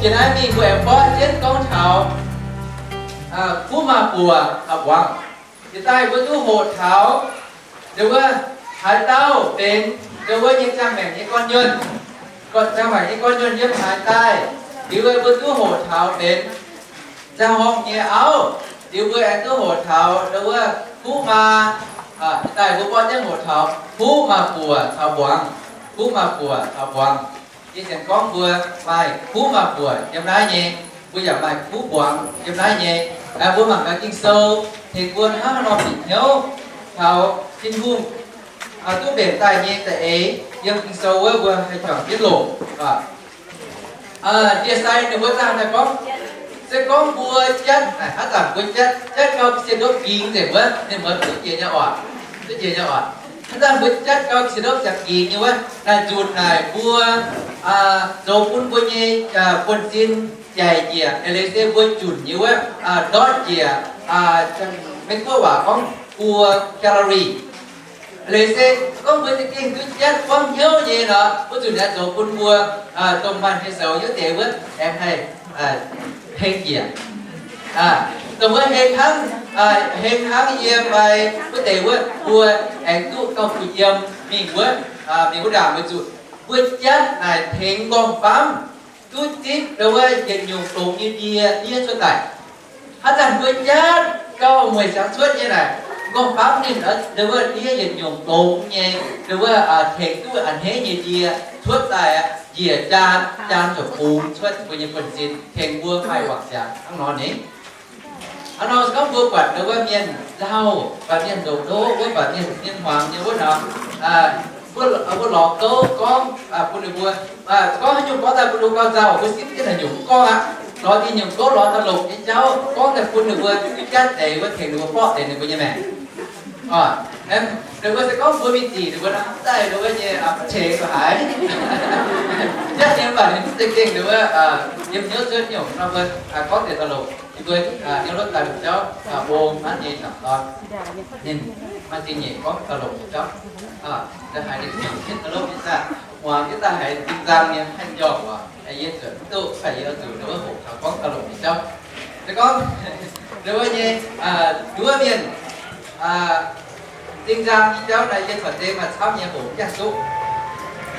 Yie naaiv mingh mbuo aengx borqv jienv gorngv taux kuv maa buoc caux mbuangz. Yietc daaih mbuo duqv hoqc taux ndongc wuov haaix dauh benx ndongc wuov nyei ziangh maengc nyei gorn-nyuonh, ziangh maengc nyei gorn-nyuonh yiem haaix daaih. Liuz mbuo duqv hoqc taux benx ziangh horngh nyei auv. Liuz mbuo aengx duqv hoqc taux ndongc wuov kuv maa, daaih mbuo borqv jienv hoqc taux kuv maa buoc caux mbuangz. Kuv maa buoc caux mbuangz. Yie sienx gorngv mbuo maaih kuv maa buoc yiem naaiv nyei, mbuo yaac maaih kuv mbuangz yiem naaiv nyei. Mbuo mangc gaax Ging-Sou tengx mbuo hnangv haaix nor bieqc hnyouv taux Tin-Hungh duqv mbenc daaih nyei za'eix. Yiem Ging-Sou wuov mbuo haih juangc jienv longc. Ndie-sai ninh mbuo zaangh daaih gorngv, se gorngv mbuo jatv, naaic hnangv zanc mbuo jatv, jatv gau ga'sie ndopv gingx nzengc wuov, ninh mbuo duqv jiex nyei oc, duqv jiex nyei oc. Hnangv zanc mbuo jatv gau ga'sie ndopv siang gingx nyei wuov, naaic nzunc naaic mbuo zoux bun mbuo nyei buonv-sin jaic njiec, leiz se mbuo junc nyei wuov, ndortv njiec, Meiv-Guoqv waac gorngv buo calorie. Leiz se gorngv mbuo za'gengh duqv jatv buangv hnyouv nyei nor, wuov nzunc aengx zoux bun mbuo dongh maaih nyei soux hnyouv deix wuov aengx haih heng njiec. Dongh wuov heng hnangv, heng hnangv yie fai wuov deix wuov mbuo aengx duqv gauh kuh yiem mingh wuov, mingh wuov ndaangc weic zuqc mbuo jatv naaic tengx m'nqorngv-famv duqv zipv ndongc wuov yietc nyungc longx nyei ndie ndiev cuotv daaih. Hnangv zanc mbuo jatv gauh mueic siangx cuotv nyei naaic, m'nqorngv-famv ninh ndongc wuov ndiev yietc nyungc longx nyei, ndongc wuov tengx duqv a'hneiv nyei ndie cuotv daaih, njiec jaan, jaan ziouc bungx cuotv mbuo nyei buonv-sin, tengx mbuo maaih wangc siangx hnangv nor ni. Hnangv nor se gorngv mbuo buatc ndongc wuov mienh lauh, buatc mienh ndoqc ndoqv wuov, buatc mienh, mienh hmuangx nyei wuov nor, mbuo lorz gouv gorngv bun ninh mbuo, gorngv haaix nyungc gorngv daaih bun ninh mbuo gauh nzauh, mbuo simv jienv haaix nyungc mv gorngv aqv. Lorz diuh nyungc gouv, lorz daaih longc nyei jauv gorngv daaih bun ninh mbuo duqv jatv deix wuov, tengx ninh mbuo borqv deix ninh mbuo nyei maengc. Ninh mbuo se gorngv mbuo mingh zic ninh mbuo nor, daaih ninh mbuo nyei mv ceix haaix. Jatv nyei mv baac ninh mv za'gengh ninh mbuo yiem hnyouv cuotv nyungc nor, mbuo gorngv deix daaih longc ninh mbuo, ninh mbuo daaih longc jauv mbong hnangv nyei nor, ninh maaih zingh nyeic gorngv daaih longc jauv. Daaih haiz ninh zingh jienv daaih longc jienv daaih, muangx jienv daaih haiz zinh nzang nyei haiz njormh oc. Yie zuotc mv duqv, mv baac yie oix zuqc ninh mbuo hoqc taux gorngv daaih longc nyei jauv. Se gorngv ninh mbuo nyei nduov mienh zinh nzang nyei jauv naaic, yie corc deix maaih camv nyei hoqc mv gaengh duqv.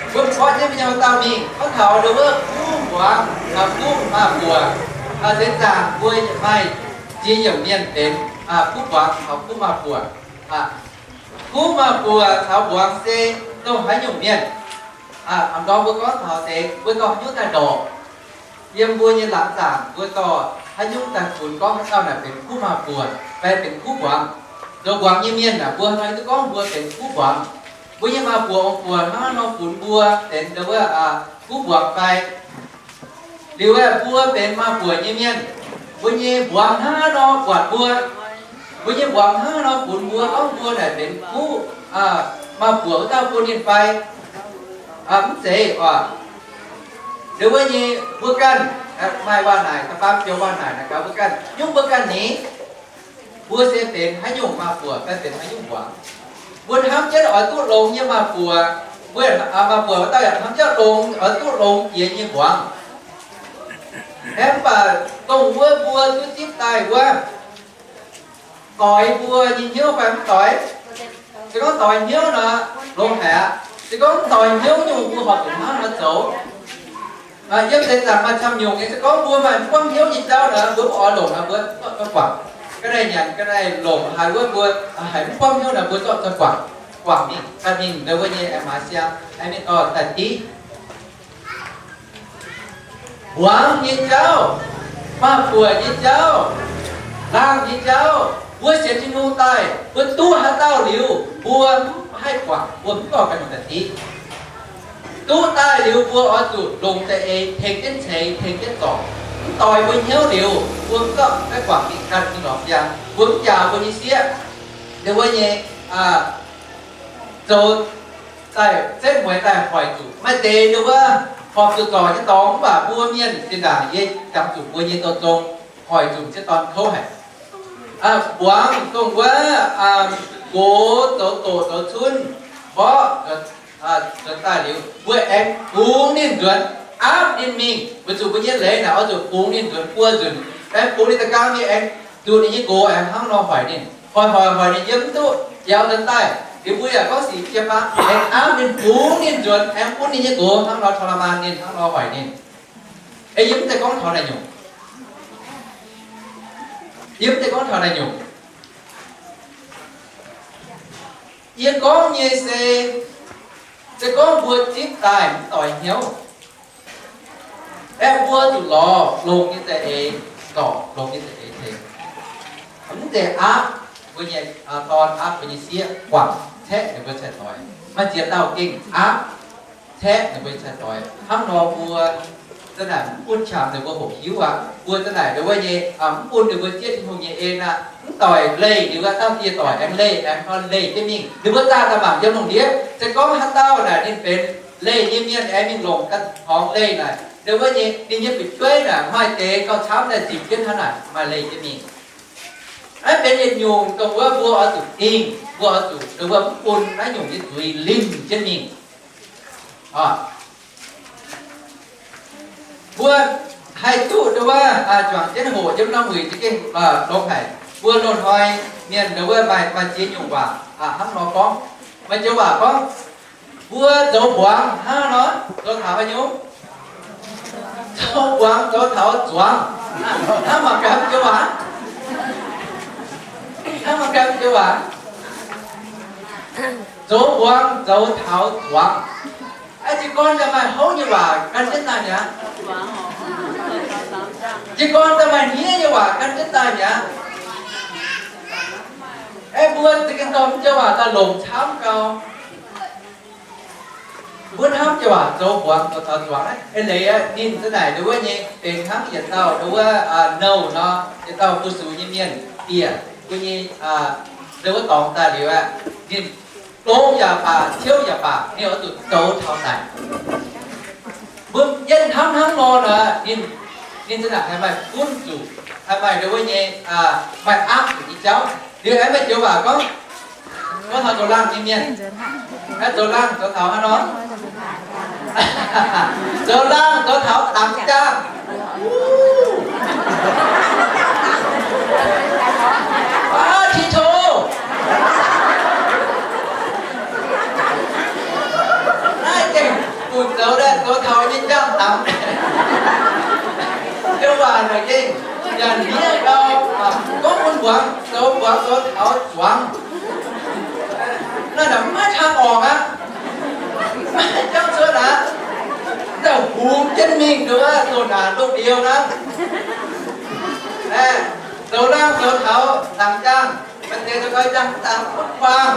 Mbuo mborqv jienv mbuo nyei wuov dauh mingh gorngv taux ndongc wuov kuv mbuangz caux kuv maa buoc. Seix zaangc mbuo maaih ziex yiemc mienh benx kuv mbuangz caux kuv maa buoc. Kuv maa buoc caux mbuangz se dongh haaix nyungc mienh? A'ndorm mbuo gorngv taux deix mbuo dorh haaix nyungc daaih ndorpc. Yiem mbuo nyei laangz zaangc mbuo dorh haaix nyungc daaih funx gorngv haaix dauh naaic benx kuv maa buoc fai benx kuv mbuangz. Zoux mbuangz nyei mienh aah, mbuo hnoi duqv gorngv mbuo benx kuv mbuangz. Mbuo nyei maa buoc ong-buoc hnangv nor funx mbuo benx ndongc wuov kuv mbuangz fai? Liuz aeqv, mbuo benx maa buoc nyei mienh, mbuo nyei mbuangz hnangv nor buatc mbuo. Mbuo nyei mbuangz hnangv nor funx mbuo gorngv mbuo naaic benx kuv maa buoc wuov dauh bun ninh fai? Mv zeiz oc. Ndongc wuov nyei mbuo ganh maaih waac-naaic, da'faam joux waac-naaic naaic gaax mbuo ganh, nyungc mbuo ganh ni, mbuo se benx haaix nyungc maa buoc fai benx haaix nyungc mbuangz? Mbuo hnamv jienv oix duqv longx nyei maa buoc, mbuo, maa buoc wuov dauh yaac hnamv jienv longx, oix duqv longx jiex nyei mbuangz. Aeqv, mv baac dongh wuov mbuo duqv zipv daaih wuov, doix mbuo nyei hnyouv fai mv doix? Se gorngv doix hnyouv nor, longx haic aqv. Se gorngv mv doix hnyouv nyungc, mbuo horpc zuqc hnangv nor zoux. Yiem seix zaangc maaih camv nyungc nyei, se gorngv mbuo maaih mv buangv hnyouv nyei jauv nor, mbuo mv oix longc nor, mbuo zorqv guangc. Ga'naaiv nyanc, ga'naaiv longc, haaix wuov mbuo haiz mv buangv hnyouv nor, mbuo zorqv guangc. Guangc mingh, ganh mingh ndongc wuov nyei aengx maaiz siang, aengx mingh dorh daaih div. Mbuangz nyei jauv, maa-buoc nyei jauv, laangh nyei jauv, mbuo sienx Tin-Hungh daaih, mbuo duqv haaix dauh liuz, mbuo mv haih guangc, mbuo mv dorh ganh daaih div. Duqv daaih liuz, mbuo oix zuqc longc da'eix tengx jienv ceix, tengx jienv zorc. Mv doix mbuo hnyouv liuz, mbuo mv zorqv guangc mingh ganh mingh lorz siang, mbuo mv jaax mbuo nyei sieqv. Ndongc wuov nyei zoux daaih setv mueiz daaih hoic zuqc. Maaih deix ndongc wuov horpc zuqc zorc nyei dorngx, mv baac mbuo mienh zinh ndaangc yie jangx zuqc mbuo nyei douz zong hoic zuqc m'sieqv dorn kouv haic. Mbuangz dongh wuov nqox zoux doqc zoux cunv mborqv nzuonx daaih liuz, mbuo aengx kungx ninh nzuonx. Aapv ninh mingh, weic zuqc mbuo nyei leiz naaic oix zuqc bungx ninh nzuonx buo nzunc. Aengx bungx ninh da'gang mingh aengx zuqc ninh nyei nqox aengx hnangv nor hoic ninh. Hoic hoic hoic ninh yiem mv duqv, jauv nzuonx daaih. Liuz mbuo yaac gorngv sic jiem aqv, aengx aapv ninh bungx ninh nzuonx aengx bun ninh nyei nqox hnangv nor ทรมาน ninh, hnangv nor hoic ninh. Ei, yie mv zeiz gorngv taux naaiv nyungc. Yie mv zeiz gorngv taux naaiv nyungc. Yie gorngv nyei se, se gorngv mbuo zipv daaih mv doix hnyouv, aeqv, mbuo zuqc lorz longx nyei za'eix zorc, longx nyei za'eix tengx. Mv zeiz aapv mbuo nyei dorn, aapv mbuo nyei sieqv guangc caeqv ninh mbuo cai-doix. Maaih ziex dauh gengh aapv caeqv ninh mbuo nyei cai-doix. Hnangv nor mbuo za'naaic mv bun qangx ninh mbuo hoqc hiuv aqv. Mbuo za'naaic ndongc wuov nyei, mv bun ninh mbuo zieqv Tin-Hungh nyei en aqv. Mv doic leih ninh mbuo dauh dieh doic aengx leih, aengx nor leih jienv mingh. Ninh mbuo zaah daaih mangc yiem lungh ndiev, se gorngv haaix dauh naaic ninh benx leih nyei mienh aengx mingh longc ganh horngz leih naaic, ndongc wuov nyei ninh nyei fu'jueiv naaic maaih deix gauh camv daaih nzipc jienv hnangv naaic maaih leih jienv mingh. Naaiv benx yietc nyungc dongh wuov mbuo oix zuqc dingh, mbuo oix zuqc ndongc wuov mv bun naaiv nyungc nyei zuiz limh jienv mingh. Mbuo haih duqv ndongc wuov juangc jienv hoqc yiem norm wuic za'gengh longx haic. Mbuo loz-hnoi mienh ndongc wuov maaih, maaih ziex nyungc waac hnangv nor gorngv. Maaih joux waac gorngv, mbuo zoux mbuangz hnangv nor, zoux taux haaix nyungc? Zoux mbuangz zoux taux zuangx. Hnangv mangc gaax joux waac. Hnangv mangc gaax joux waac. Zoux mbuangz zoux taux zuangx. Aa, jiez gorn daaih maaih houv nyei waac gan jienv daaih mi'aqv. Jiez gorn daaih maaih hniev nyei waac gan jienv daaih mi'aqv. Aeqv, mbuo za'gengh dorh mv joux waac daaih longc camv gau. Mbuo hnamv joux waac zoux mbuangz zoux taux zuangx aqv. Eix leiz aqv, ninh za'naaic ndongc wuov nyei benx hnangv yietc dauh ndongc wuov nouh nor, yietc dauh fu-sux nyei mienh bieqc mbuo nyei ndongc wuov dorngx daaih liuz aqv, ninh dongz yaac baac, ciouv yaac baac, ninh oix zuqc zoux taux naaic. Mbuo yietv hnamv hnangv nor nor, ninh, ninh za'naaic haih maaih gunv zuqc, haih maaih ndongc wuov nyei, maaih aapv zuqc nyei jauv. Liuz aengx maaih joux waac gorngv, gorngv taux zoux laangh nyei mienh, aeqv, zoux laangh zoux taux haaix nor? Zoux laangh zoux taux dangx jaangh. Aav, ti to. Naaiv gengh butv zoux daaih zoux taux nyei jaangh dangx. Joux waac naaic gengh nyanc hniev gau, gorngv bun mbuangz zoux, mbuangz zoux taux zuangx. Naaiv mv maaih tang orngc aqv. Maiv jangv cuotv aqv. Naaiv hungx jienv mingh nduov, zoux naanc lungh ndiev aqv. Zoux laangh zoux taux dangx jaangh, maaih deix zoux gau jaangh dangx butv kuaang.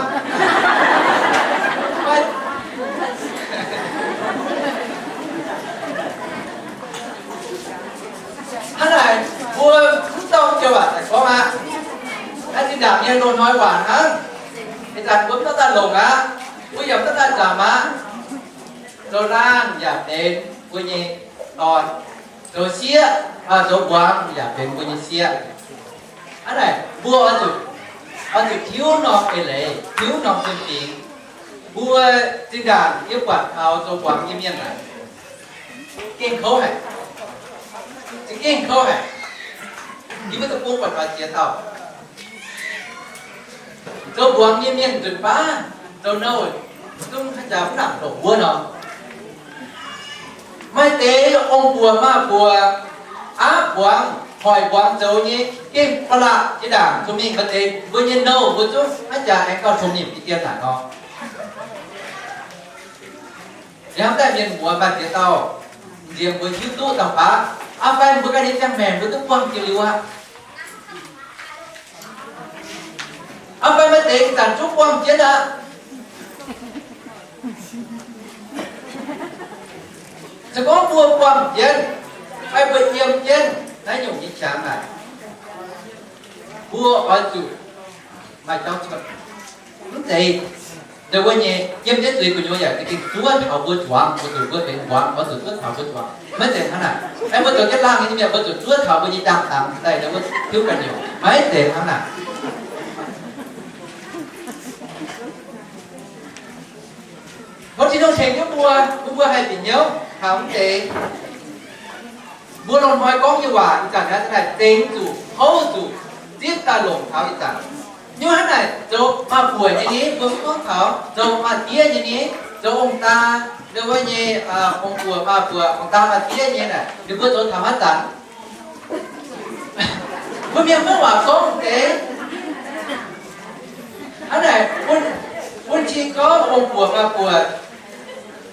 Hnangv naaic, mbuo mv dorh joux waac daaih gorngv aqv. Naaiv zinh ndaangc nyei loz-hnoi waac hnangv. Ih zanc mbuo mv dorh daaih longc aqv. Mbuo yaac mv dorh daaih nzamc aqv. Zoux laangh yaac benx mbuo nyei dorn. Zoux sieqv, zoux mbuangz yaac benx mbuo nyei sieqv. Hnangv naaic, mbuo oix zuqc, oix zuqc tiuv norm eix leiz, tiuv norm fiem-fingx. Mbuo zinh ndaangc yie buatc taux zoux mbuangz nyei mienh naaic, gengh kouv haic. Za'gengh kouv haic. Yie mbuo deic-bung buatc taux ziex dauh zoux mbuangz nyei mienh nzunc baav, zoux nouh zungv haaix jaax mv nangc longc wuov nor. Maaih deix ong-buoc maaz-buoc, aapv mbuangz, hoic mbuangz zoux nyei, gengh ba'laqc jiex ndaangc zuqc mingh. Maaih deix mbuo nyei nouh mbuo zungv haaix jaax aengx gauh tongx nimc jiex dien naaic nor. Yangh daaih mienh muoz maaih ziex dauh nziex mbuo hiuv duqv dangh baav, aa, fai mbuo ganh nyei ziangh maengc mbuo duqv buangh jiex liuz aqv. Aa, fai maaih deix ih zanc zungv buangh jienv aqv. Se gorngv mbuo buangh jienv, fai mbuo yiem jienv naaiv nyungc nyei qangx naaic, mbuo oix zuqc maaih jauv cuotv. Mv zeiz ndongc wuov nyei, yiem jienv zuiz gu'nyuoz yaac za'gengh zuov taux mbuo zuangx, mbuo zuqc mbuo benx mbuangz, mbuo zuqc zuov taux mbuo zuangx. Maiv zeiz hnangv naaic. Aeqv, mbuo zoux jienv laangh nyei mienh, mbuo zuqc zuov taux mbuo nyei jaang-dangx daaih ndongc wuov tiuv ganh nyungc. Maiv zeiz hnangv naaic. Tov Tin-Hungh tengx jienv mbuo, bun mbuo haih bieqc hnyouv. Taux mv deix, mbuo longc hnoi gorngv nyei waac ih zanc naaiv daaih zengx zuqc, houv zuqc, zipv daaih longc taux ih zanc. Nyungc hnangv naaic zoux maa-buoc nyei ni, mbuo mv gorngv taux zoux maa-diev nyei ni, zoux ong-daa, ndau wuov nyei, ong-buoc maa-buoc, ong-daa maa-diev nyei naaic, ninh mbuo zoux taux haaix zanc? Mbuo mienh mv waac gorngv deix. Hnangv naaic, bun cing gorngv ong-buoc maa-buoc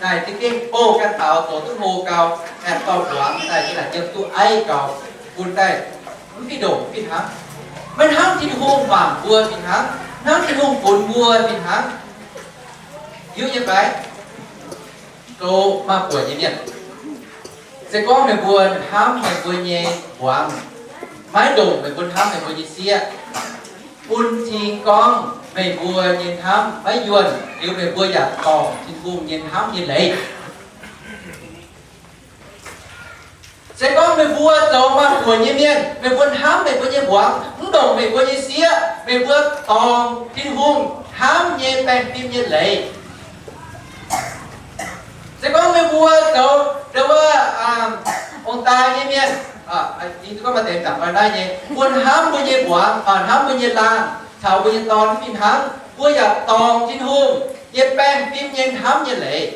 naaic za'gengh bouh ganh taux zoux duqv hlo gau, aengx dorh mbuangz daaih, yiem duqv aiv gau, bun daaih mv fih ndongc fih hnangv. Maiv hnangv Tin-Hungh mangc mbuo fih hnangv, hnangv Tin-Hungh funx mbuo fih hnangv. Hiuv nyei fai? Zoux maa-buoc nyei mienh, se gorngv meih mbuo hnamv meih mbuo nyei mbuangz, maiv ndongc meih mbuo hnamv meih mbuo nyei sieqv, bun cing gorngv meih mbuo nyei hnamv maiv yuonh liuz meih mbuo yaac dorngc Tin-Hungh nyei hnamv nyei leiz. Se gorngv meih mbuo zoux maa-buoc nyei mienh, meih mbuo hnamv meih mbuo nyei mbuangz, mv ndongc meih mbuo nyei sieqv, meih mbuo dorngc Tin-Hungh hnamv nyei baengh fim nyei leiz. Se gorngv meih mbuo zoux ndau wuov ong-daa nyei mienh, gorngv maaih deix zaangc naaiv nyei, mbuo hnamv mbuo nyei mbuangz, hnamv mbuo nyei laangh caux mbuo nyei dorn fih hnangv, mbuo yaac dorngc Tin-Hungh nyei baengh fim nyei hnamv nyei leiz.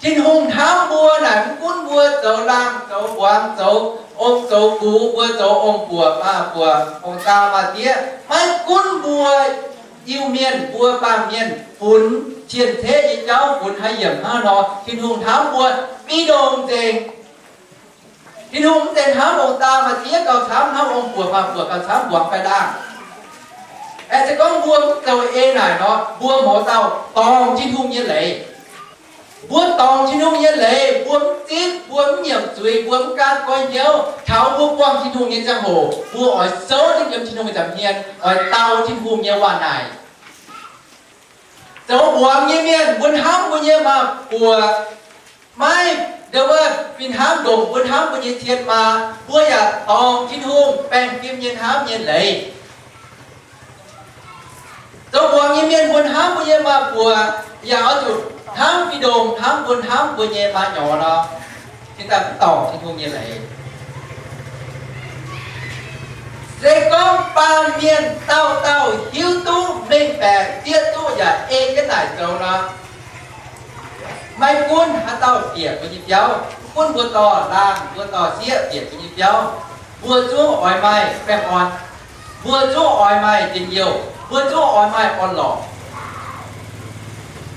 Tin-Hungh hnamv mbuo naaic mv gunv mbuo zoux laangh zoux mbuangz, zoux ong zoux gux, mbuo zoux ong-buoc maa-buoc, ong-daa maa-diev, maiv gunv mbuo Iu-Mienh, mbuo baamh mienh funx cien-ceqv nyei jauv, funx haaix yiemc hnangv nor, Tin-Hungh hnamv mbuo fih ndongc nzengc. Tin-Hungh mv zeiz hnamv ong-daa maa-diev gauh camv, hnamv ong-buoc maa-buoc gauh camv, mbuangz fai laangh. Aengx se gorngv mbuo mv zoux eix naaic nor, mbuo mouz dauh dorngc Tin-Hungh nyei leiz. Mbuo dorngc Tin-Hungh nyei leiz, mbuo mv zipv, mbuo mv nyiemc zuiz, mbuo mv gaatv goiv hnyouv. Taux mbuo buangh Tin-Hungh nyei ziangh hoc, mbuo oix souv jienv yiem Tin-Hungh nyei nza'hmien, oix dau Tin-Hungh nyei waac naaic. Zoux mbuangz nyei mienh, mbuo hnamv mbuo nyei maa-buoc, maiv ndau wuov fih hnangv ndongc mbuo hnamv mbuo nyei cien maa, mbuo yaac dorngc Tin-Hungh baengh fim nyei hnamv nyei leiz. Zoux mbuangz nyei mienh, mbuo hnamv mbuo nyei maa-buoc yaac oix zuqc hnamv fih ndongc hnangv mbuo hnamv mbuo nyei maa-nyorx nor, cingx daaih mv dorngc Tin-Hungh nyei leiz. Se gorngv baamh mienh dauh dauh hiuv duqv mengh baeqc, zieqv duqv yaac ei jienv naaic zoux nor, maiv gunv haaix dauh bieqc mbuo nyei biauv, mv gunv mbuo dorh laangh, mbuo dorh sieqv bieqc mbuo nyei biauv, mbuo zungv oix maaih baengh orn, mbuo zungv oix maaih njien-youh, mbuo zungv oix maaih orn-lorqc,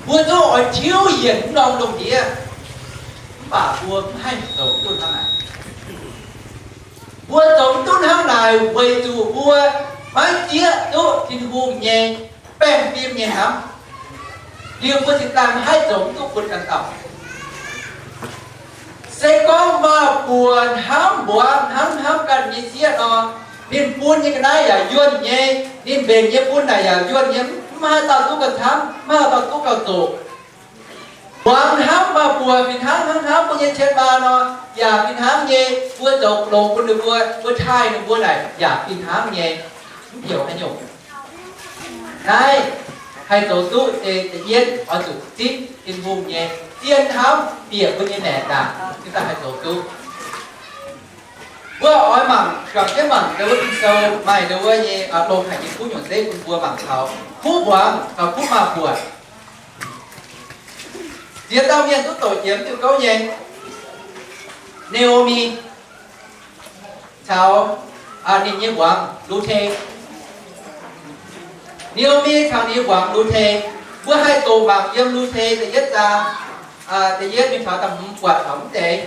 mbuo zungv oix tiuv yienc mv norm lungh ndiev. Mv baac mbuo mv haih zoux duqv hnangv naaic. Mbuo zoux mv duqv hnangv naaic weic zuqc mbuo maiv zieqv duqv Tin-Hungh nyei baengh fim nyei hnamv. Liuz mbuo cingx daaih maiv haih zoux mv duqv bun ganh dauh. Se gorngv maa-buoc hnamv mbuangz, hnamv hnamv ganh nyei sieqv nor, ninh bun nyei ga'naaiv yaac yuonh nyei, ninh mbenc nyei bun naaic yaac yuonh nyei, mv haaix dauh duqv gauh camv, mv haaix dauh duqv gauh zoqc. Mbuangz hnamv maa-buoc fih hnangv hnamv hnamv mbuo nyei cien maa nor, yaac fih hnangv nyei. Mbuo zoux longx bun ninh mbuo, mbuo taaih ninh mbuo naaic yaac fih hnangv nyei. Mv heuc haaix nyungc. Naaiv haih zoux duqv se da'yietv oix zuqc zipv Tin-Hungh nyei zien hnamv bieqc mbuo nyei maengc ndaangc, cingx daaih haih zoux duqv. Mbuo oix mangc, juangc jienv mangc ndau wuov Ging-Sou maaih ndau wuov nyei longx haic nyei kuv nyungc zeiv bun mbuo mangc taux kuv mbuangz caux kuv maa-buoc. Ziex dauh mienh duqv doqc jiex mv diuh gouv nyei, Naa^o^mi caux ninh nyei mbuangz, Lu^te. Naa^o^mi caux ninh nyei mbuangz, Lu^te. Mbuo haih doqc mangc yiem Lu^te da'yietv zaang, da'yietv mingh taux da'hmz buatc taux mv deix.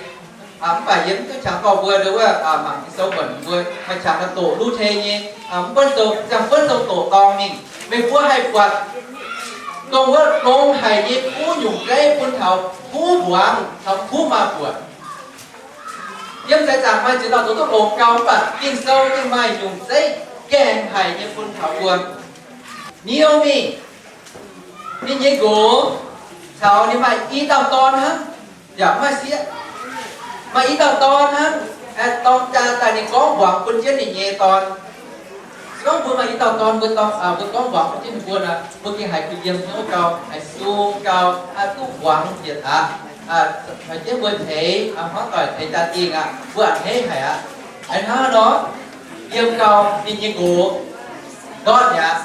Mv baac yie mv duqv qangx dorh mbuo ndau wuov mangc Ging-Sou buatc mbuo maaih qangx daaih doqc Lu^te nyei mv buonv sou, ziangh buonv sou doqc dorng mingh. Meih mbuo haih buatc dongh wuov longx haic nyei kuv nyungc zeiv bun taux kuv mbuangz caux kuv maa-buoc. Yiem seix zaangc maaih ziex dauh zoux duqv longx gau, mv baac Ging-Sou yiem maaih nyungc zeiv gaengh haic nyei bun taux mbuo. Naa^o^mi ninh nyei nqox caux ninh maaih i dauh dorn hnangv, yaac mv maaih sieqv. Maaih i dauh dorn hnangv, dorng jaa daaih ninh gorngv mbuangz bun jienv ninh nyei dorn. Se gorngv mbuo maaih i dauh dorn, mbuo dorng, mbuo gorngv mbuangz bun jienv ninh mbuo nor, mbuo gengh haiz kuh yiem hnyouv gau, haiz sung gau, duqv mbuangz yietc aqv. Caux jienv mbuo ceix, hnangv doic ceix jaa-dingh aqv, mbuo a'hneiv haic aqv. Hnangv nor, yiem gau ninh nyei nqox ndortv mi'aqv.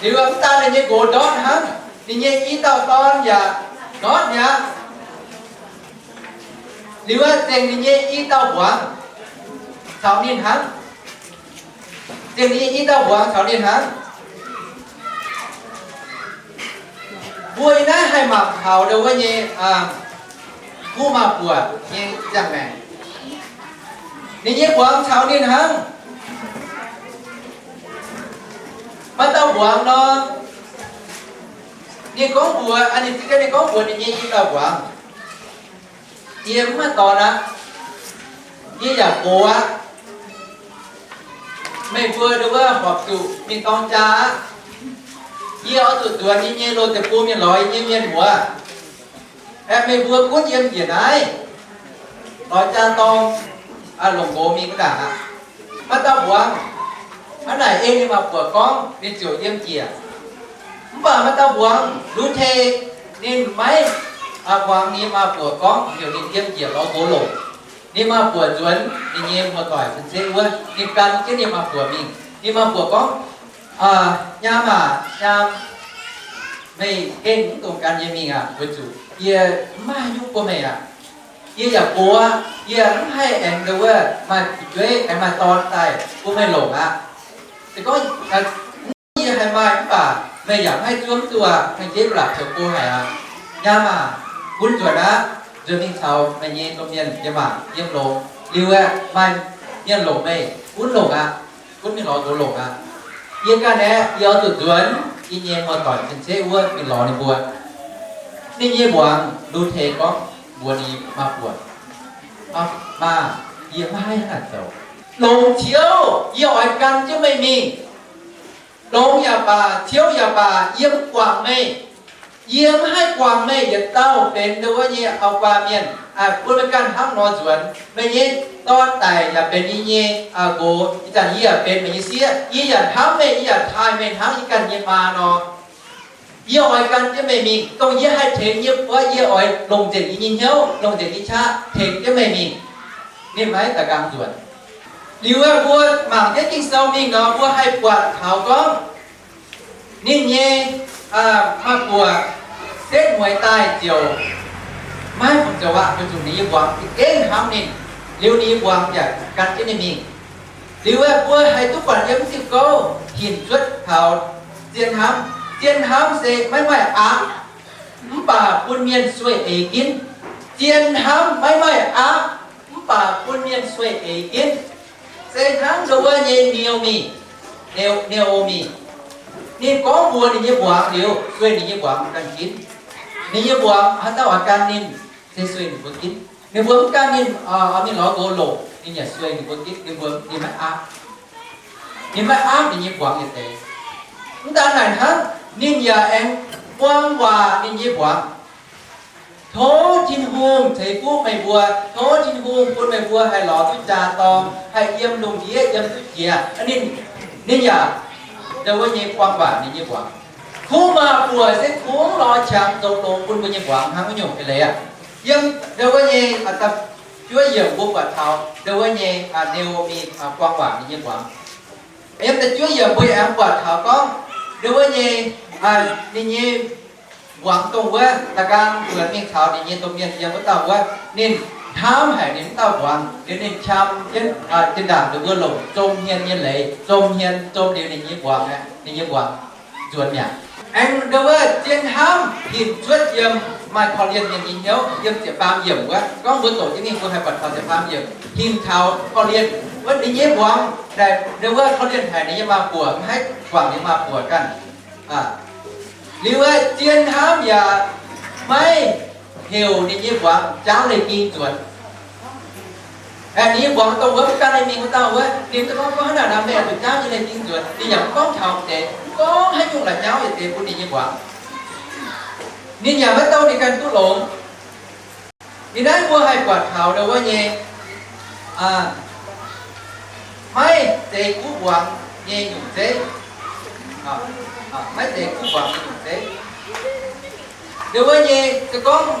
Liuz mv daan ninh nyei nqox ndortv hnangv, ninh nyei i dauh dorn yaac ndortv mi'aqv. Liuz aeqv, zengc ninh nyei i dauh mbuangz caux ninh hnangv. Zengc ninh nyei i dauh mbuangz caux ninh hnangv. Mbuo yiem naaiv haih mangc taux ndau wuov nyei kuv maaz-buoc nyei ziangh maengc. Ninh nyei mbuangz caux ninh hnangv. Maaih dauh mbuangz nor, ninh gorngv mbuox, ninh za'gengh ninh gorngv mbuox ninh nyei i dauh mbuangz, Yie mv maaih dorn aqv. Yie yaac gox aqv. Meih mbuo ndau wuov horpc zuqc mingh dorng jaa aqv. Yie oix zuqc nzuonx yie nyei loz-deic-bung mingh lorz yie nyei mienh muoz. Aeqv, meih mbuo gunv yiem njiec naaiv lorz jaa dorng, longc nqox mingh wuov ndaangc aqv. Maaih dauh mbuangz hnangv naaic ei ninh maa-buoc gorngv, ninh ziouc yiem njiec. Mv baac maaih dauh mbuangz Lu^te, ninh maiv muangx ninh maa-buoc gorngv, heuc ninh yiem njiec lorz nqox longc. Ninh maa-buoc nzuonx ninh nyei muoz-doic cien-ceqv wuov, ninh gan jienv ninh maa-buoc mingh. Ninh maa-buoc gorngv, Nyaam aac, nyaam, meih gengh mv dungx gan yie mingh aqv, weic zuqc yie mv maaih nyungc bun meih aqv. Yie yaac gox aqv. Yie mv haih aengx ndau wuov maaih fu'jueiv aengx maaih dorn daaih bun meih longc aqv. Se gorngv yie haih maaih mv baac meih yaac mv haih zuov mv duqv aqv. Hengx jeiv ba'laqc zoux go haic aqv. Nyaam aac, gunv nzuonx aqv. Nzuonx mingh caux meih nyei domh mienh yiem maanc yiem longx. Liuz aeqv, maaih mienh longc meih, gunv longc aqv. Gunv mingh lorz nqox longc aqv. Yie ganh aeqv, yie oix zuqc nzuonx yie nyei muoz-doic cien-ceqv wuov mingh lorz ninh mbuo. Ninh nyei mbuangz Lu^te gorngv mbuox ninh maa-buoc, Maah, yie maiv haih hnangv naaic zoux. Longx ciouv, yie oix gan jienv meih mingh. Longx yaac baac, ciouv yaac baac, yie mv guangc meih. Yie mv haih guangc meih yietc dauh benx ndau wuov nyei auv-guaa mienh, bun meih ganh hnangv nor nzuonx. Meih nyei dorn daic yaac benx yie nyei nqox, ih zanc yie yaac benx meih nyei sieqv. Yie yaac hnamv meih, yie yaac taaih meih hnangv yie ganh nyei maa nor. Yie oix gan jienv meih mingh, dongh yie haih tengx yie buatc, yie oix longc nzengc yie nyei hnyouv, longc nzengc yie qaqv tengx jienv meih mingh. Ninh maiv daaih nqaang nzuonx. Liuz aeqv, mbuo mangc jienv Ging-Sou mingh nor, mbuo haih buatc taux gorngv ninh nyei maa-buoc setv mueiz daaih ziouc maiv fungc zoux aqv, weic zuqc ninh nyei mbuangz za'gengh hnamv ninh. Liuz ninh nyei mbuangz yaac gan jienv ninh mingh. Liuz aeqv, mbuo haih duqv buatc yiem Ging-Sou gorngv hinc cuotv taux zien hnamv. Zien hnamv se maiv maaih aqv, mv baac bun mienh sueih eix ginv. Zien hnamv maiv maaih aqv, mv baac bun mienh sueih eix ginv. Se hnangv ndau wuov nyei Naa^o^mi, Naa^o^mi, ninh gorngv mbuox ninh nyei mbuangz liuz, sueih ninh nyei mbuangz ganh ginv. Ninh nyei mbuangz haaix dauh oix gan ninh, se sueih ninh mbuo ginv. Ninh mbuo mv gan ninh, oix mingh lorz nqox longc, ninh yaac sueih ninh mbuo ginv. Ninh mbuo, ninh maiv aapv, ninh maiv aapv ninh nyei mbuangz yietc deix. Mv daan naaic hnangv, ninh yaac aengx buang waac ninh nyei mbuangz. Tov Tin-Hungh ceix fuqv meih mbuo. Tov Tin-Hungh bun meih mbuo haih lorz duqv jaa dorng, haih yiem lungh ndiev yiem duqv jiex. Ninh, ninh yaac ndau wuov nyei buang waac ninh nyei mbuangz. Kuv maa-buoc se kungx lorz qangx zoux longx bun mbuo nyei mbuangz hnangv wuov nyungc eix leiz aqv. Yiem ndau wuov nyei juov yiemc mbuo buatc taux ndau wuov nyei Naa^o^mi buang waac ninh nyei mbuangz. Yiem da'juov yiemc mbuo yaac aengx buatc taux gorngv ndau wuov nyei, ninh nyei mbuangz dongh wuov da'gaang nzuonx mingh caux ninh nyei domh mienh yiem wuov dauh wuov, ninh hnamv haic ninh wuov dauh mbuangz, liuz ninh qam jienv zinh ndaangc ndau wuov longc zom hmien nyei leiz, zom hmien zom liuz ninh nyei mbuangz, ninh nyei mbuangz nzuonx mi'aqv. Aengx ndau wuov zien hnamv hinc cuotv yiem maaih korv-lienh mienh nyei hnyouv. Yiem ziepc faam yiemc wuov gorngv mbuo doqc jienv mingh mbuo haih buatc taux ziepc faam yiemc hinc taux korv-lienh wuov ninh nyei mbuangz, ndau wuov korv-lienh haic ninh nyei maa-buoc, maiv haih guangc ninh maa-buoc ganh. Liuz aeqv, zien hnamv yaac maiv heuc ninh nyei mbuangz jaauv leiz-ging nzuonx. Ninh nyei mbuangz dongh wuov mv gan ninh mingh wuov dauh wuov, ninh za'gengh gorngv, Hnangv naaic nor meih oix zuqc jaauv nyei leiz-ging nzuonx. Ninh yaac mv gorngv taux deix, mv gorngv haaix nyungc la'nyauv yietc deix bun ninh nyei mbuangz. Ninh yaac maiv douh ninh ganh duqv longx. Ih naaiv mbuo haih buatc taux ndau wuov nyei maiv zeiz kuv mbuangz nyei nyungc zeiv. Maiv zeiz kuv mbuangz nyei nyungc zeiv. Ndau wuov nyei se gorngv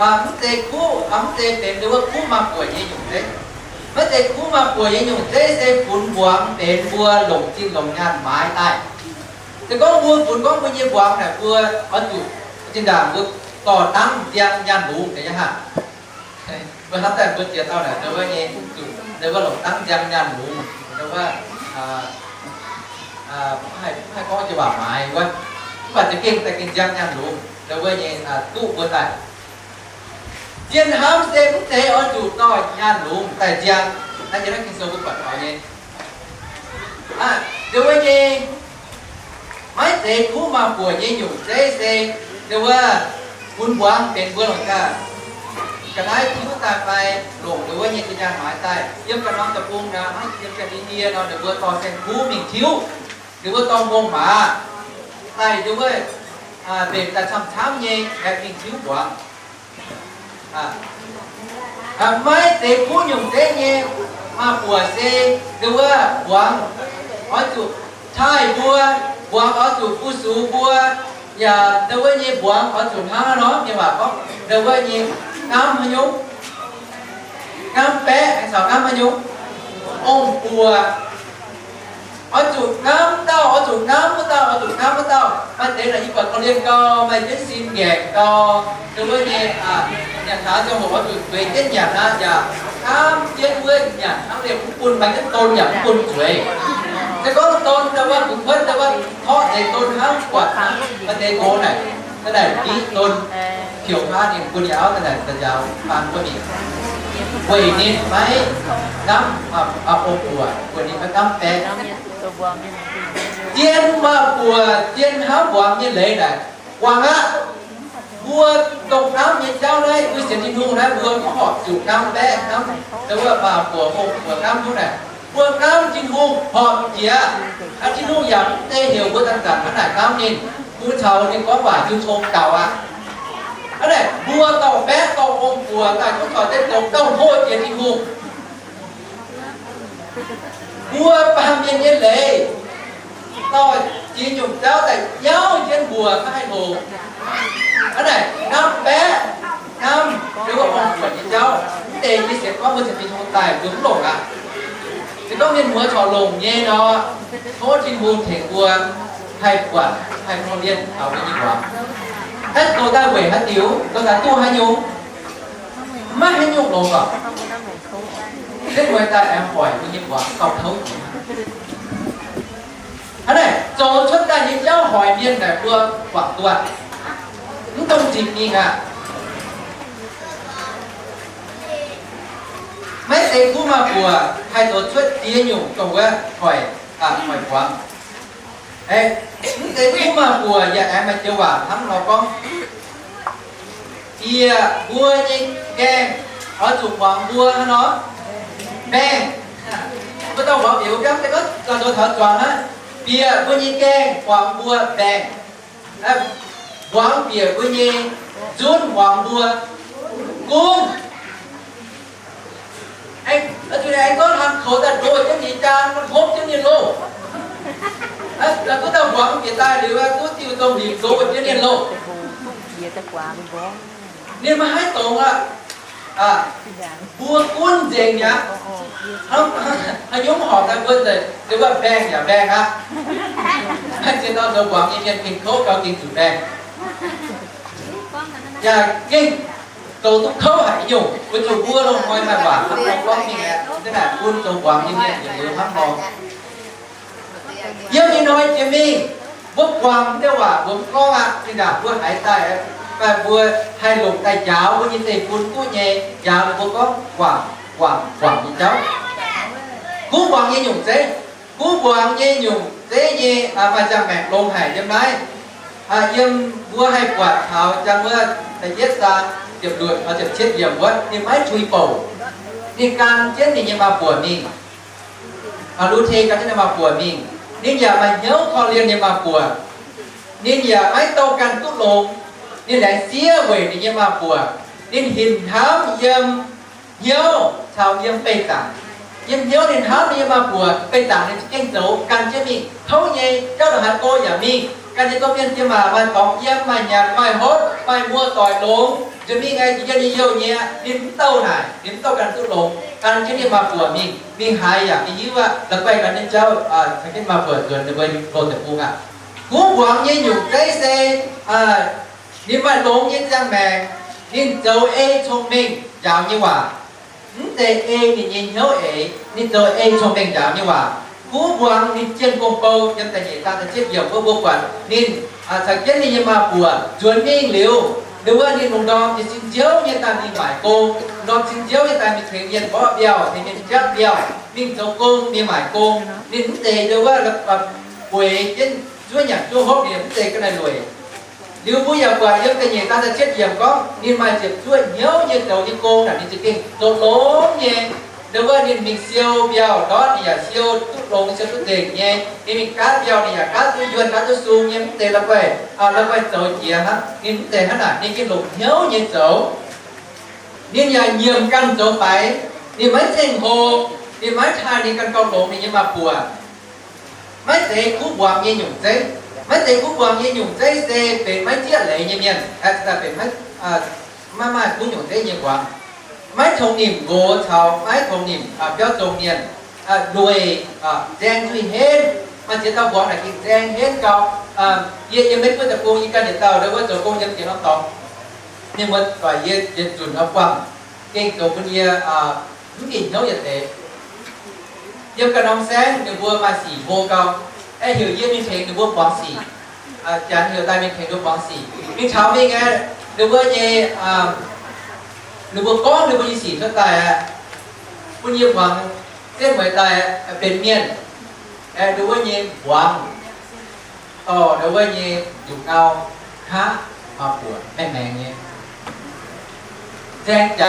Mv zeiz kuv, mv zeiz benx nduov wuov kuv maa-buoc nyei nyungc zeiv. Maiv zeiz kuv maa-buoc nyei nyungc zeiv se funx mbuangz benx mbuo longc zinh longc nyaanh maaiz daaih. Se gorngv mbuo funx gorngv mbuo nyei mbuangz naaic mbuo oix zuqc zinh ndaangc mbuo dorh dangv nziang nyaanh lungz deix nyei haah. Mbuo hnamv daaih mbuo ziex dauh naaic nduov wuov nyei zuqc nduov wuov longc dangv nziang nyaanh lungz nduov wuov, mv haih gorngv jiex waac maaiz wuov, mv baac za'gengh daaih gengh nziang nyaanh lungz nduov wuov nyei duqv mbuo daaih. Zien hnamv se mv zeiz oix zuqc dorh nyaanh lungz daaih nziang. Naaiv yiem naaiv Ging-Sou mbuo buatc taux nyei. Nduov wuov nyei maiv zeiz kuv maa-buoc nyei nyungc zeiv se nduov wuov funx mbuangz benx mbuo longc ga'naaiv tiuv daaih fai longc nduov wuov nyei zinh nyaanh maaiz daaih. Yiem ganh norm deic-bung naaic, yiem ganh Indie nor, ninh mbuo dorh saeng-kuv mingh tiuv, ninh mbuo dorh mbong-maac daaih nduov wuov mbenc daaih camv-camv nyei aengx mingh tiuv mbuangz. Maiv zeiz kuv nyungc zeiv nyei maa-buoc se nduov wuov mbuangz oix zuqc taaih mbuo, mbuangz oix zuqc fu-sux mbuo, yaac nduov wuov nyei mbuangz oix zuqc hnangv haaix nor, mienh waac gorngv nduov wuov nyei ngamv haaix nyungc, ngamv baeqv caux ngamv haaix nyungc, ong-buoc. Oix zuqc ngamv dauh, oix zuqc ngamv wuov dauh, oix zuqc ngamv wuov dauh. Maaih deix naaic yie buatc korv-lienh gau, maaih jienv sin ngaengc gau, nduov wuov nyei nyanc hlaax ziangh hoc oix zuqc zueiz jienv nyanc aqv, yaac ngamv jienv wuov nyanc hnangv liemh mv bun, maaih jienv don yaac mv bun zueiz. Se gorngv don daaih wuov, mbuo kuotv daaih wuov, torqv deix don hnangv buatc maaih deix gox naaic, da'naaic diqv don piouc hnangv ninh bun yaac auv da'naaic daaih njaaux faan wuov mingh, weic ninh maiv ngamv ong-buoc, weic ninh maiv ngamv baeqv. Zien maa-buoc, zien hnamv mbuangz nyei leiz naaic, guangc aqv. Mbuo dongh hnamv nyei jauv naaiv, mbuo sienx Tin-Hungh naaiv, mbuo mv horpc zuqc ngamv baeqv, ngamv dongh wuov maa-buoc, ong-buoc ngamv duqv naaic. Mbuo ngamv Tin-Hungh horpc jiex. Aa, Tin-Hungh yaac mv zeiz heuc mbuo zanc-zanc hnangv naaic ngamv ninh. Mbuo caux ninh gorngv waac jiu tong gaux aqv. Aa, naaic mbuo dorh baeqv dorh ong-buoc daaih duqv zoux deix doqc gauh hlo jiex Tin-Hungh. Mbuo baamh mienh nyei leiz, dorh jiex nyungc jauv daaih nyauv jienv mbuox maiv haih longx. Aa, naaic ngamv baeqv, ngamv nduov wuov ong-buoc nyei jauv, mv deix nyei sienx gorngv mbuo sienx Tin-Hungh daaih mbuo mv longc aqv. Se gorngv mienh muoz corc longc nyei nor, tov Tin-Hungh tengx mbuo haih buatc, haih korv-lienh taux mbuo nyei mbuangz. Naaiv zoux daaih weic haaix diuc? Zoux daaih duqv haaix nyungc? Maiv haaix nyungc longx orqc. Setv mueiz daaih aengx hoic mbuo nyei mbuangz gauh kouv jiex. Hnangv naaic, zoux cuotv daaih nyei jauv hoic mienh naaic mbuo guangc duqv, mv dungx zipc mingh aqv. Maiv zeiz kuv maa-buoc haih zoux cuotv ziex nyungc dongh wuov hoic, hoic mbuangz. Mv zeiz kuv maa-buoc yaac aengx maaih joux waac hnangv nor gorngv, bieqc mbuo nyei gaengh oix zuqc muangx mbuo hnangv nor mbaengh. Mbuo dauh muangx bieqc mbuo biauv se gorngv zoux taux zuangx hnangv, bieqc mbuo nyei gaengh muangx mbuo mbaengh. Muangx bieqc mbuo nyei nzunv muangx mbuo gunv. Zuqc aengx gorngv hlang koux daaih ndoh jienv ninh jaan, hopv jienv ninh loh. Duqv dauh muangx bieqc daaih liuz, duqv diuh domh limc ndoh jienv ninh loh. Ninh maiv haih dongz aqv. Mbuo gunv nzengc mi'aqv. Haaix nyungc horpc daaih mbuo nzengc, se wuov mbaengh yaac mbaengh aqv. Maiv zeiz nor zoux muangx nyei mienh gengh kouv gau gengh zuqc mbaengh. Yaac gengh zoux duqv kouv haic nyungc, weic zuqc mbuo longc hnoi maaih waac hnangv nor gorngv mingh aeqv, hnangv naaic bun zoux muangx nyei mienh yietc liuz hnangv nor. Yiem ih hnoi jiex mingh, mbuo guangc mv deix waac mbuo mv gorngv aqv. Zinh ndaangc mbuo haiz daaih, maaih mbuo haih longc daaih njaaux mbuo nyei zeiv-fun duqv nyei, njaaux ninh mbuo gorngv guangc, guangc, guangc nyei jauv. Kuv muangx nyei nyungc zeiv, kuv muangx nyei nyungc zeiv nyei, maaih ziangh maengc longx haic yiem naaiv. Yiem mbuo haih buatc taux ziangh wuov da'yietv zaang ziepc luoqc, ziepc cietv yiemc wuov, ninh maiv tuix bouc. Ninh gan jienv ninh nyei maa-buoc mingh. Lu^te gan jienv ninh maa-buoc mingh. Ninh yaac maaih hnyouv korv-lienh nyei maa-buoc. Ninh yaac maiv douh ganh duqv longx. Ninh laengz siev weic ninh nyei maa-buoc. Ninh hinc hnamv yiem hnyouv caux yiem beih zaangc. Yiem hnyouv ninh hnamv ninh nyei maa-buoc, beih zaangc ninh za'gengh zoux gan jienv mingh. Kouv nyei, jauv ndongc haaix go yaac mingh. Ganh nyei domh mienh jiex maac maaih dorngx yiem, maaih nyanc maaih hopv, maaih muoz-doic longx. Ninh mingh aengx jiex jienv ninh youh nyei, ninh mv douh naaic, ninh mv douh ganh duqv longx, gan jienv ninh maa-buoc mingh, mingh haaix yaac mingh hiuv aqv, la'guaih gan jienv jauv, caux jienv maa-buoc nzuonx ninh mbuo loz-deic-bung aqv. Kuv mbuangz nyei nyungc zeiv se ninh maaih longx nyei ziangh maengc, ninh zoux ei cong-mengh njaaux nyei waac. Mv zeiz ei ninh nyei hnyouv eix, ninh zoux ei cong-mengh njaaux nyei waac. Kuv mbuangz ninh jienh gong-bou yiem da'nyeic zaang da'cietv yiemc wuov, mbuo buatc ninh caux jienv ninh nyei maa-buoc nzuonx mingh liuz, nduov ninh lungh ndorm nyei cin-nziouv nyei daaih mingh maaic gong, lungh ndorm cin-nziouv nyei daaih mingh tengx mienh mborqv mbiauh, tengx mienh jatv mbiauh, mingh zoux gong, mingh maaic gong. Ninh mv zeiz nduov wuov bueix jienv zuov nyanc zuov hopv, ninh mv zeiz ga'naaiv lueic. Liuz mbuo yaac buatc yiem da'nyeic zaang da'cietv yiemc gorngv ninh maaih ziepc zuoqv hnyouv nyei zoux nyei gong naaic, ninh za'gengh zoux longx nyei. Nduov wuov ninh mingh siou mbiauh ndortv, ninh yaac siou duqv longx, siou duqv nzengc nyei. Ninh mingh gaatv mbiauh, ninh yaac gaatv duqv yuonh, gaatv duqv sung nyei, mv zeiz la'guaih, la'guaih zoux jiex hnangv. Ninh mv zeiz hnangv naaic, ninh gengh longc hnyouv nyei zoux. Ninh yaac nyiemc ganh zoux faix. Ninh maiv ceng-hlo, ninh maiv taaih ninh ganh gauh longx ninh nyei maa-buoc. Maiv zeiz kuv mbuangz nyei nyungc zeiv. Maiv zeiz kuv mbuangz nyei nyungc zeiv se benx maiv zieqv leiz nyei mienh, aeqv, benx maiv, maiv maaih kuv nyungc zeiv nyei mbuangz. Maiv tongx nimc nqox caux maiv tongx nimc biauv zong mienh, lueic, nzaeng nzuih henv. Maaih ziex dauh mbuangz naaic gengh nzaeng henv gau. Yie yiem Meiv Guoqv deic-bung, yie ganh yietc dauh nduov wuov zoux gong yiem jiex norm dorngx. Mienh muoz doic yie yietc zunc oix buangh, gengh zoux bun yie mv bieqc hnyouv yietc deix. Yiem ganh norm saengv ninh mbuo maaih sic hlo gau, aengx heuc yie mingh tengx ninh mbuo buangx sic. Janx heuc daaih mingh tengx ninh mbuo buangx sic. Mingh taux mingh aeqv, ninh mbuo nyei, ninh mbuo gorngv ninh mbuo nyei sic cuotv daaih aqv, bun yie muangx setv mueiz daaih benx mienh, aeqv, ninh mbuo nyei mbuangz dorh ninh mbuo nyei nzuqc ngau hngaqv, maa-buoc maengh maengx nyei, nzaeng jaax.